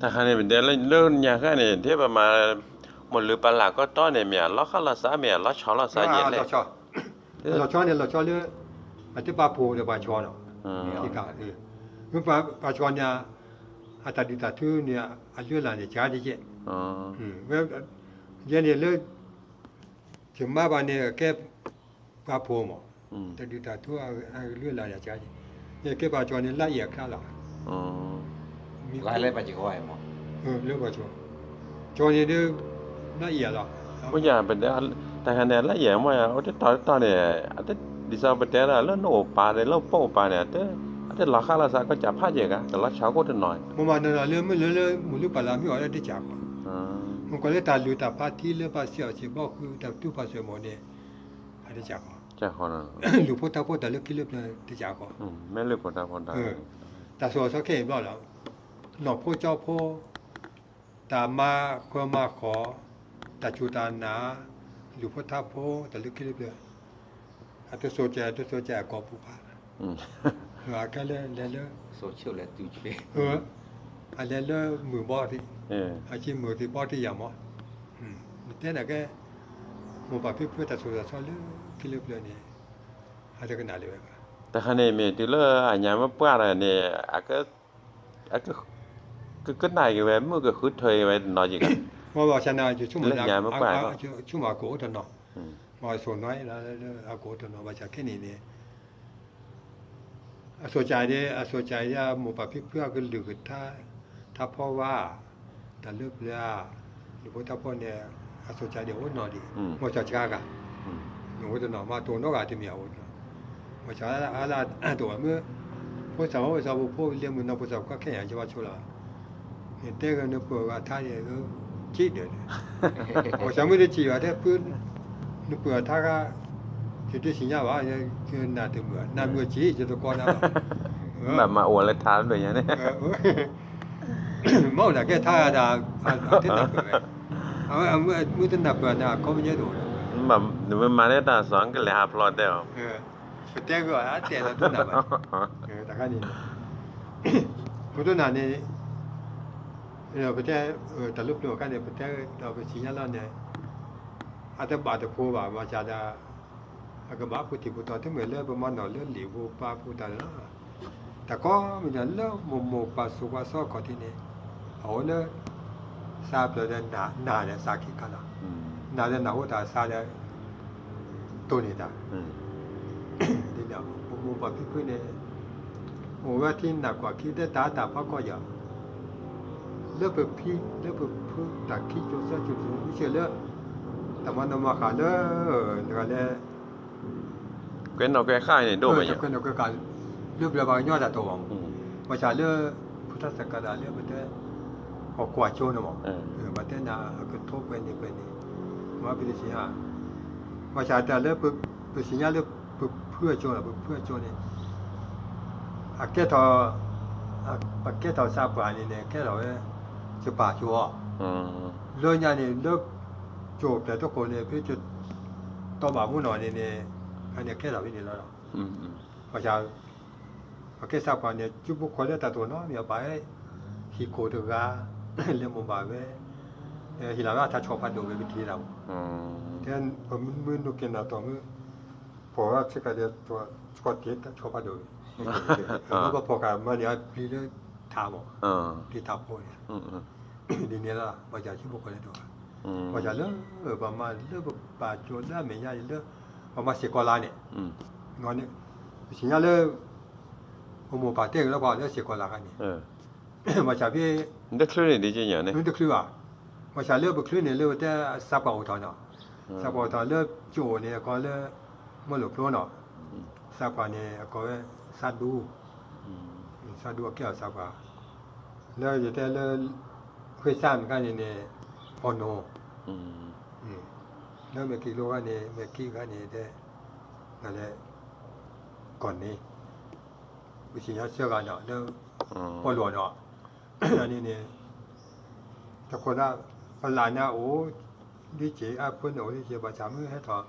တၢ်ခါန့ၣ် ပတဲလၢညါဃၣ်န့ၣ် ထဲပမၤ မိၢ်လုၢ်ပၢ်လၢ်ကီတီၢ်န့ၣ် မ့ၢ်အလီၤဃၣ်လီၤစး မ့ၢ်အလီၤဆီလီၤစးယဲလဲၣ်. လီၤဆီန့ၣ် လီၤဆီလၢ အတပာ်ဖှိၣ်ဒီးပှၤဆီဒီး ပှၤဆီန့ၣ် အတၢ်ဒုးတၢ်ထုန့ၣ် အလုၢ်အလၢ်န့ၣ် ကါတယဲၢ် ဝဲ ယဲန့ၣ်လၢ ယမါဘၣ်န့ၣ် ကဲပှၤဖှိၣ်မး, တၢ်ဒုးတၢ်ထုအလုၢ်အလၢ်န့ၣ် ကါယဲၢ်, ယကဲပှၤကၠီန့ၣ် လၢအံၤအချါလီၤ, လၢပှၤကၠီ, ကၠီန့ၣ်ဒုး လၢအံၤလီၤ, တၢ်ခါန့ၣ် လၢအံၤမ့ၢ် အိၣ်တတီၤတတီၤန့ၣ် ဒ်သိးပတဲဒၣ်လၢနအိၣ်ပာ်ဒီးလၢပအိၣ်ပာ်န့ၣ် အတလီၤဃၣ်လီၤစး ကီၢ်စးဖးယဲၢ်ဂၤ တလီၤဆီခိၣ်တနီၤ, မ့ၢ်မးနီၤနီၤလၢမုၢ်လၢလၢ မိၢ်လုၢ်ပၢ်လၢ်မ့ၢ်အီၤလၢတကးဃီ, မ့ၢ်ကွၢ်လၢတၢ်လုၢ်တၢ်ပာ်ထံလၢပှၤစံးအီၤစံးဘီဃုာ် တၢ်ပတုာ်ပှၤစၢၤမီၤန့ၣ် အတကးဃီ, လုၢ်ဖိထါဖိတၢ်လၢခံလၢပျၢၤတကးဃီ, မ့ၢ်လုၢ်ဖိထါဖိတၢ် တၢ်စိၤအီၤစီခဲအံၤဘျီလီၤ, နီၢ်ဖိကၠီဖိ, တၢ်မၤဃၢၤမၤဃီၤ, တၢ်စူၢ်တၢ်နာ်, လုၢ်ဖိထါဖိ တၢ်လၢခံလၢပျၢၤ, အတစိၤကဲ အတစိၤကဲ အကိာ်ပူၤဖး, အကဲလၢလဲၤလၢ အလဲၤလၢမုာ်ဘီသ့, အက့မုာ်သ့ဘီတ့ၢ်ယၤမး, နတဲနၤကဲ, မိၢ်ပၢ်ဖံဖုတၢ်စိၤတၢ်ဆၢလၢခံလၢပျၢၤန့ၣ်, အတကနၣ်လၢၤဝဲဘၣ်, တၢ်ခါန့ၣ်မ့ၢ်တုၤလၢအညါမ့ၢ်ပှၢ်တၢ်န့ၣ် ကကနၣ်က့ၤဝဲ မုၣ်ကဃုထၢက့ၤဝဲတနီၤက့ၤ, ဘၣ်ဆၣ်န့ၣ် ယဆိကမိၣ်ကအိၣ်တနီၤ, မ့ၢ်ဆိကမိၣ်ကအိၣ်တနီၤ, ဘၣ်ဆၣ်ခဲန့ၣ်န့ၣ် အစိၤကးဒ် အစိၤကးဒ် မိၢ်ပၢ်ဖံဖုအကလုၢ်ကထါ ထါဖီဝါ, တၢ်လၢပျၢၤ, လုၢ်ဖိထါဖိန့ၣ် အစိၤကးဒ်အိၣ်နီၤဒံး, မ့ၢ်ဆီၣ်ဆှါဂၤ, မ့ၢ်အိၣ်တနီၤ မ့ၢ်တိၢ်နီၣ်ဂၤတမံၤအအိၣ်တနီၤ, မ့ၢ်ဆီၣ်အါလၢအတိၢ်ဘၣ်မ့ၢ်, ဖိသၣ်ဖိသၣ်ဖိဖိလၢမုၢ်နီၢ်ဖိသၣ်ဖိခဲအံၤ ယဘၣ်ဆိလီၤ နတဲဂ့ၤနပၢၤဂၤထါန့ၣ် က့ဒၢးန့ၣ်, မ့ၢ်ဆီၣ်မ့ၢ်တစံးဘၣ်တဲ နပၢၤထါဂၤ, ယတသ့ၣ်ညါဘၣ်, နၢ်တမုာ် နၢ်မုာ်စံး ယတကီနၤဘၣ်, ဘၣ်မၤအိၣ်လၢထါတဖျၢၣ်ညါန့ၣ်, မ့ၢ်အိၣ်ဒၣ်ကဲထါဂၤဒၣ်, တနၢ်ပၢၢ်ဝဲ, အမုၢ်တနၢ်ပၢၢ်န့ၣ်အကီပညီတအိၣ်ဒီး, နမၤန့ၢ်တၢ်စီၤကလဲၤဟးဖျိးတဲအီၤ, ပတဲဂ့ၤအတဲလီၤတနၢ်ဘၣ်, တၢ်ခါန့ၣ် မ့ၢ်တနၢ်န့ၣ်, ပတဲ, တၢ်လၢပျၢၤအခါန့ၣ် ပတဲဒီးပသ့ၣ်ညါလီၤန့ၣ်, အတဘၣ်တဖိဘၣ် ဘၣ်ဆၣ်ဒီး, အကဘၣ်ဖိထံးဖိတီၤတမ့ၢ်လၢပမၤနီၣ်လၢလံာ်ဖိပာ်ဖိတၢ်န့ၣ်လီၤ, တၢ်ကိးမံၤဒဲးလၢမိၢ်မိၢ်ပၢ်စိၤပှၤစီခီၣ်ထံးန့ၣ်, အအိၣ်လၢ စးဖျၢၣ်ဒီးနး နးဒီးစးခံခါလီၤ, နးဒီးနးဟိတၢ်စးဒီး တိၢ်န့ၢ်တၢ်, ဒ်န့ၣ် ပမိၢ်ပၢ်ဖံဖုန့ၣ်, အိၣ်ဝဲထံနးကွၢ်ခံတဲတၢ်တၢ်ဖီကီၢ်ယၤ, လၢပဖံ လၢပဖုတၢ်ခံကၠိသၢကၠိ ယဆၢလၢ တၢ်မၤနီၣ်မၤဃၣ်လၢ နဂၤလဲၣ် ကွဲနီၣ်ကွဲဃၣ်န့ၣ်ဒိၣ်ဝဲ, တၢ်ကွဲနီၣ်ကွဲဃၣ် လၢပျၢၤပှၤကညီတၢ်တိာ်ဘၣ်မး, ဘၣ်ဆၣ်လၢ ဖုထါစကၤဒၣ်လၢပတဲ ဟီၣ်ကွၢ်ကၠိန့ၣ်မး, ဘၣ်တဲနၤအကထိကွဲန့ၣ်ကွဲန့ၣ်, မ့ၢ်ပတသ့ၣ်ညါ, ဘၣ်ဆၣ်တၢ်လၢ ပသ့ၣ်ညါလၢပဖုအကၠိလီၤ ပဖုအကၠိန့ၣ် အကဲထီၣ်, ပကဲထီၣ်စးပှၢ်န့ၣ်န့ၣ် ကဲထီၣ်ဝဲ ယပၢ်ကၠိအီၤ, လၢညါန့ၣ် လၢ ကၠိပျဲၢ်တခိၣ်န့ၣ် ဖဲကၠိ တီဘၣ်မူနီၢ်န့ၣ်န့ၣ်, အန့ၣ်ကဲထီၣ်ဖဲန့ၣ်လီၤ, ဘၣ်ဆၣ် ပကဲစးပှၢ်န့ၣ် ကၠိဖိခိၣ်လၢတၢ်တိာ်နီတမံၤအပၢ်, ဟံၣ်ခိၣ်တဂၤ လဲၤမိၢ်ဘၣ်ဝဲ, ဟ့ၣ်လီၤဝဲအတၢ်ဆီဖးဒိၣ်ဝဲပထံၣ်တၢ်မး, တဲပမ့ၢ်နုာ်က့ၤနၤတီၢ်မ့ၢ် ဖီၣ်ဝဲဆ့ကၤဒီး ဆီတ့တၢ်ဆီဖးဒိၣ်ဝဲ, ပဖီၣ်ဃာ်မၤန့ၢ်အပျံၤလၢထးမး, ပျံၤထးဖိန့ၣ်, ဒ်န့ၣ်လီၤ ဘၣ်ဆၣ်ကၠိဖိခိၣ်လၢတဂၤ, ဘၣ်ဆၣ်လၢ ပမၤလၢပပာ်ကၠိလၢအမဲာ်ညါလၢ ပမၤစ့ၢ်ကီးလၢန့ၣ်, ပသ့ၣ်ညါလၢ ပမိၢ်ပၢ်တဲက့ၤလၢပှၤလၢစ့ၢ်ကီးလၢအခါန့ၣ်, ဘၣ်ဆၣ်ဖဲ တချုးန့ၣ်ဒ်ကညါန့ၣ် တချုးဘၣ်, ဘၣ်ဆၣ်လၢပချုးန့ၣ်လၢပတဲစးပှၢ်အိၣ်ထီၣ်နီၤ, စးပှၢ်အိၣ်ထီၣ်လၢကၠိန့ၣ် အကိးလၢ မၢလိာ်ကျိနီၤ, စးပှၢ်န့ၣ် အကိးဝဲစးဒူ, စးဒူအကဲထီၣ်စးပှၢ်, လၢယတဲလၢ ဃ့စၢ်န့ၣ်ခါန့ၣ်န့ၣ် အီၣ်နိၣ်, လၢမဲာ်က့ၤကျိခါန့ၣ် မဲာ်က့ၤခါန့ၣ်တဲ လဲၣ် ကီၢ်န့ၣ် ပသ့ၣ်ညါစၢဂၤနီၤ လၢ ပီၣ်လိာ်နီၤ, န့ၣ်န့ၣ် တခိၣ်ဒၣ် ပလၢ်န့ၣ်အိၣ် ဒ်စ့ၢ် အဖိန့ၣ်အိၣ်ဒ်စ့ၢ် ဘၣ်ဆၣ်မ့ၢ်ဟဲထီၣ်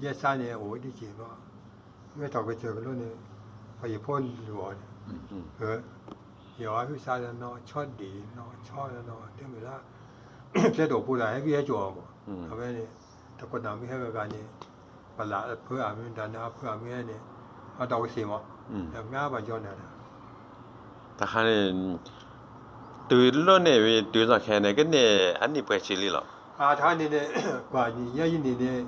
ယဲစါန့ၣ်အိၣ်ဒ်စ့ၢ်ဘၣ်, မ့ၢ်ထီၣ်ကစၢၢ်ကလိန့ၣ် ပှၤယဖိလူၤအီၤန့ၣ်, ယဝဲဟုၣ်စါဒီးနီၢ်ဆီဒံးနီၢ်ဆီဒီးနီၢ် တဲမ့ၢ်လၢ ကျဲတအိၣ်ဖိဒီး ဟဲက့ၤဟဲကၠိအီၤမး အဝဲန့ၣ် တကိးနၤမ့ၢ်ဟဲဂၤဂၤန့ၣ် ပလၢ်အဖၢအမ့ၢ်ဒၣ်န့ၣ် အဖၢအမ့ၢ်ဟဲန့ၣ် အဒီးကသ့ၣ်မး ဒီးငါဘၣ်ယီန့ၣ် တခါန့ၣ် တုၤလၢန့ၣ်ဝံၤ တုၤသီၣ်ခဲန့ၣ် ကန့ၢ်အနံၣ်ပှဲၤဆံလံလီၤ. တခါန့ၣ်န့ၣ် ကွၢ်နံၣ်ယဲယနံၣ်န့ၣ်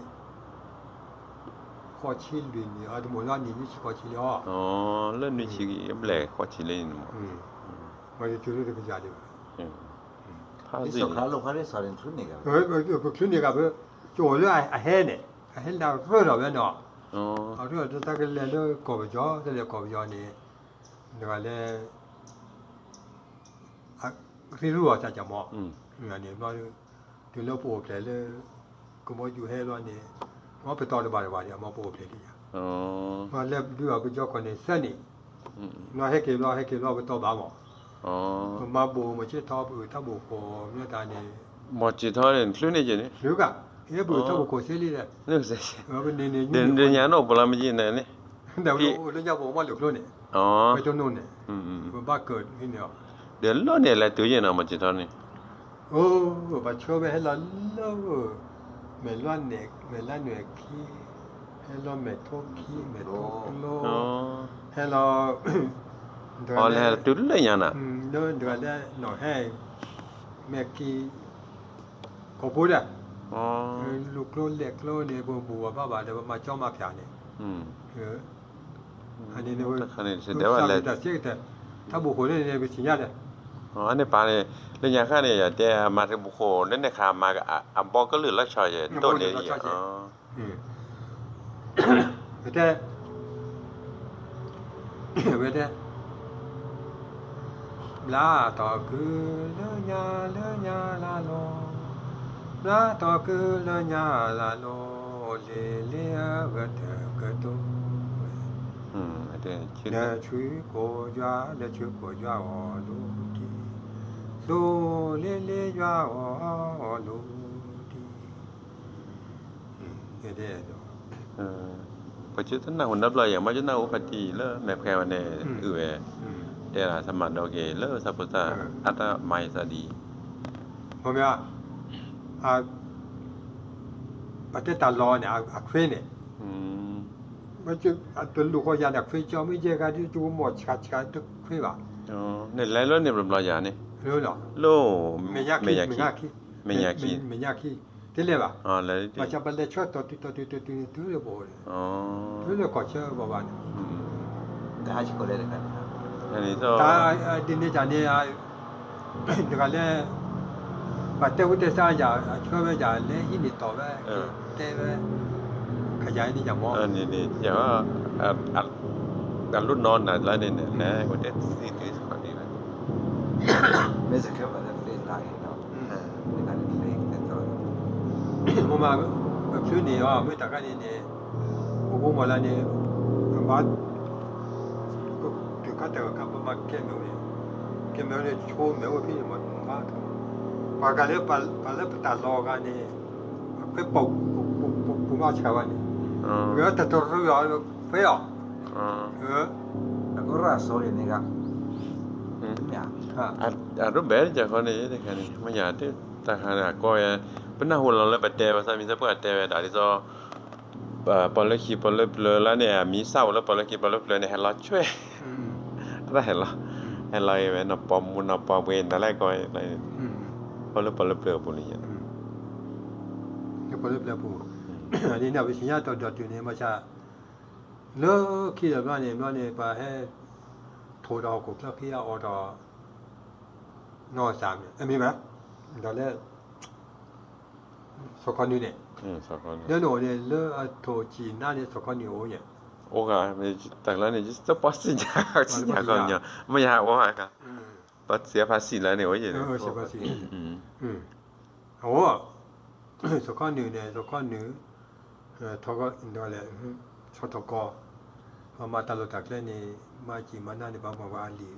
ဃိးဆံလွံၢ်နံၣ် အတမ့ၢ်လီၤ နံၣ်နွံဆံဃိးဆံလံအီၤ လၢနွံဆံဘျဲၣ်ဃိးဆံလံန့ၣ်မး မ့ၢ်တတုၤလၢတကယၤဒံးဘၣ် ဖး ပချုးန့ၢ်ဂၤ ပအိၣ်လၢအဟဲန့ၣ် အဟဲလၢရၢၢ်ထီၣ်ဝဲနီၤ အရၢၢ်တၢ်ကလဲၤလၢကီၢ်ပယီၤ တလဲၤကီၢ်ပယီၤန့ၣ် တဂၤလဲၣ် ရ့ရူၢ်အီၤတၢ်ကမီၤ န့ၣ် တုၤလၢပအိၣ်ဖျဲၣ်လၢ ကဘီယူၤဟဲဘျီန့ၣ် မ်ပတီၢ်တဘၣ်တဘၣ်ဒီး မ်ပအိၣ်ဖျဲၣ်ဒံးယၤ မ့ၢ်လဲၤဒုးအီၤပယီၤကီၢ်န့ၣ်သၢနံၣ် ဘျီဟဲက့ၤဘျီ ဟဲက့ၤဘျီပတီၢ်ဘၣ်မး ပမၤဘိၣ်မၤစ့ထီ ပအုၣ်တၢ်ဘိၣ်ခိၣ်မ့ၢ်တၢ်န့ၣ် မၤစ့ထီန့ၣ် ချုးန့ၢ်က့ၤန့ၣ် ချုးက ဟဲပအုၣ်တၢ်ဘိၣ်ခိၣ်စ့လံဒီး ပန့ၣ်န့ၣ် ဒ်ညါနီၣ်ပလီၤမ့ၢ်က့ၤန့ၣ်န့ၣ် ဒီးလၢညါပအိၣ်မးလၢာ်ကျိန့ၣ် ပတနိၣ်န့ၣ် ပဘၣ်ကၢၣ်န့ၣ် ဒီးလၢန့ၣ်လဲၤတုၤယဲၢ်နီၤ မၤစ့ထီန့ၣ် အိ ပှၤဆှၢဝဲဟဲလီၤလၢ မဲာ်လွၢ်န့ၣ် မဲာ်လၢနွဲၣ်ခံ ဟဲလီၤမဲာ်ထိခံ မဲာ်ထိကျိ ဟဲလီၤ လဲၤတုၤလၢညါနၤ လၢဒ်လဲၣ်နီၤဟဲ မဲာ်က့ၤ ကိးဖိဒီး လူၤကျိလဲၤကျိန့ၣ် ပဘူၣ်အဘၣ်ဘၣ်ဒီး ပမၤကၠီမၤဖၠးန့ၣ် အန့ၣ် တၢ်စ့ကတၢၢ် တၢ်ဘိၣ်ခိၣ်န့ၣ် ပသ့ၣ်ညါဒီး အန့ၣ်ပာ်န့ၣ် လၢညါခါန့ၣ် ယတဲမၤတၢ်ဘိၣ်ခိၣ် လၢန့ၣ်ခါမၤ အဘီကလုာ်လီၤဆီယဲၢ် ဒိၣ်န့ၣ် ဝဲတဲ ဝဲတဲ ဘျါထီၣ်ကုလၢညါလၢညါလၢ်လီၤ, ဘျါထီၣ်ကုလၢညါလၢ်လီၤ, လ့ၤလ့ၤဧၢဂဲၤတၢၢ်ကတိၤ, ဒီးဆူကိးယွၤ ဒီးဆူကိးယွၤအီၤလိၤဒံး, သိလ့ၤလ့ၤယွၤအီၤလိၤဒံး ပှၤကနၣ်ဟူနၢ်ဘျီယဲၢ် မ့ၢ်ကနၣ်ဟူဖါတံၢ်လၢမဲာ်ဖှဲးဝဲန့ၣ် အုၣ်ဝဲ တဲဒၣ်သးမၤဒိက့ၤလၢသးဖိသၣ် အတၢ်မၤယသးဒ်အံၤ, ပတဲတၢ်လီၤန့ၣ် အခွ့န့ၣ် တလူၤဃီယၤန့ၣ် ခွ့ကၠီမ့ၢ်ယဲၢ်ဂၤဒ် ကမီၤဆှးဆှးတခွ့ဘၣ်, န့ၣ်လဲၤလၢန့ၣ်ဘျီဘျီယၤန့ၣ် လၢ မဲာ်ညါခံ တလဲၤဘၣ်, ဘၣ်ဆၣ်ပလဲၤဆၢတီၤတုၤတီၤတုၤတီၤတုၤန့ၣ် တုၤလၢပအိၣ်န့ၣ်, တုၤလၢကီၢ်ဆၢဘၣ်ဘၣ်န့ၣ်, တၢ်ဒ်န့ၣ်တၢ်န့ၣ် တဂၤလၢ ပှၤတဲဝဲတဲစါယၤ အဆှၢဝဲယၤ လဲၤဟံးန့ၢ်တီၢ်ဝဲ တဲဝဲ ခယၤန့ၣ်ယၤမ့ၢ် အလိၣ်နီၢ်နၤလၢန့ၣ်န့ၣ် လဲၤဝဲတဲသံသံသ့ၣ်တဖၣ်န့ၣ် မ့ၢ်စခၢၣ်ဘၣ်လၢ Facebook န့ၣ် မ့ၢ်မၤ ပချုးန့ၢ်အီၤ မ့ၢ်တၢ်ခါန့ၣ်န့ၣ် ပကမီၤလၢန့ၣ် ဘၣ် တုၤခါတၢ်ဂၤခါ ပမၤကဲမဲာ်ဝဲန့ၣ် ကဲမဲာ်ဝဲန့ၣ် ဆိမဲာ်ဝဲဖဲန့ၣ်မး ပှၤဂၤလၢ ပှၤလၢပတၢ်လီၤဂၤန့ၣ် အခွဲးပိာ် ပူၤမးဆှးဝဲန့ၣ် ဂဲၤတတရူအီၤ ခွဲးအီၤ အကရၢ်စီၤန့ၣ်ဂၤ အဒိဘဲၣ်တခီန့ၣ် တခါန့ၣ် မ့ၢ်ယၤတၢ်ခါန့ၣ် အကီ ပနၢ်ဟူလီၤလၢပတဲဝဲ သးမံသးပှၢ်တဲဝဲဒၣ်ဒ်သိး ပီၣ်လၢခံပီၣ်လၢပျၢၤလၢန့ၣ် အမံၤစၢ်အိၣ်လၢပီၣ်လၢခံပီၣ်လၢပျၢၤန့ၣ် ဟဲလီၤဆွဲ တၢ်ဟဲလီၤ ဟဲလီၤအံၤဝဲ နီၢ်ပီၣ်မူနီၢ်ပီၣ်ဘှ့ၤနၤလၢကီ ပီၣ်လၢပီၣ်လၢပျၢၤအပူၤန့ၣ် ပီၣ်လၢပျၢၤပူၤ ဒ်န့ၣ် ပသ့ၣ်ညါတီၤဒီးတုၤန့ၣ် မၤဆါ လၢခံဒီးဘျီန့ၣ် ဘျီန့ၣ် ပှၤဟဲ ထိၣ်ဒီးဟီၣ်ခိၣ်ချၢခံအီၤဒီး နီၢ်စၢ်မ့ၢ် အမ့ၢ်ဘၣ် ဒီးလၢ စီၤခီနူၤန့ၣ် လၢနအိၣ်န့ၣ် လၢအထိၣ်ဆံးနါန့ၣ် စီၤခီနူၤအိၣ်ယဲၢ် အိၣ်ဂၤ တၢ်လၢန့ၣ် ယတပှၢ်စံၣ်ညါ စံၣ်ညါခီပညီ မ့ၢ်ယၤအိၣ်ဂၤ ပှၤစံးဖးစံၣ်လၢန့ၣ်အိၣ်ယဲၢ် အအိၣ် စီၤခီနူၤန့ၣ် စီၤခီနူၤ ထီၣ်ကီ ဆီထီၣ်ကီ ပှၤမၤတၢ်လီၢ်တၢ်ကျဲန့ၣ် မၤစံၣ်မၤနါန့ၣ် ပှၤမၤပှၤအလံာ်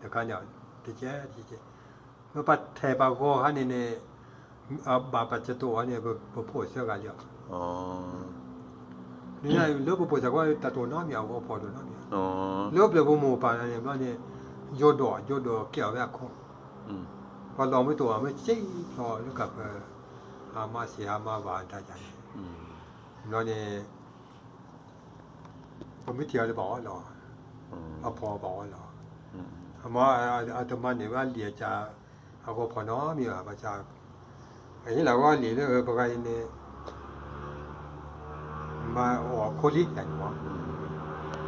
တခါန့ၣ် တကဲတကဲ ပှၤထဲးပှၤဂီၤခါန့ၣ်န့ၣ် အဘၣ်ပှၤကတိၤအီၤန့ၣ် ပဖိးသၢဂၤလံ လၢပဖိးသၢဂၤ တၢ်တိၢ်နီတမံၤ အဂီၢ်ဖီၣ်ဒိၣ်နီတမံၤ လၢပျၢၤပမိၢ်ပၢ်န့ၣ် ဘျီန့ၣ် ယိၣ်ဒိၣ် ယိၣ်ဒိၣ်ကဲအီၤဝဲအခိၣ်, ပှၤလီၤမ့ၢ်တအိၣ်မ့ၢ်စ့ၢ်ကီးလၢကပၢၤ, အမါစံးအမါဘၣ်တၢ်ယၤန့ၣ်, ဘျီန့ၣ် ပမ့ၢ်ထံၣ်အီၤလၢဘၣ်အီၣ်လီၤ, အဖီဘၣ်အီၣ်လီၤ, အမါအတမၤန့ၢ်ဝဲအလံာ်အစၢ်, အဂီၤဖီၣ်နီတမံၤဘၣ်, ဘၣ်ဆၣ် အဟ့ၣ်လီၤဝဲအလံာ်လၢပှၤဂၤအံၤန့ၣ် မၤအီၣ်ခိလံယၤန့ၣ်မး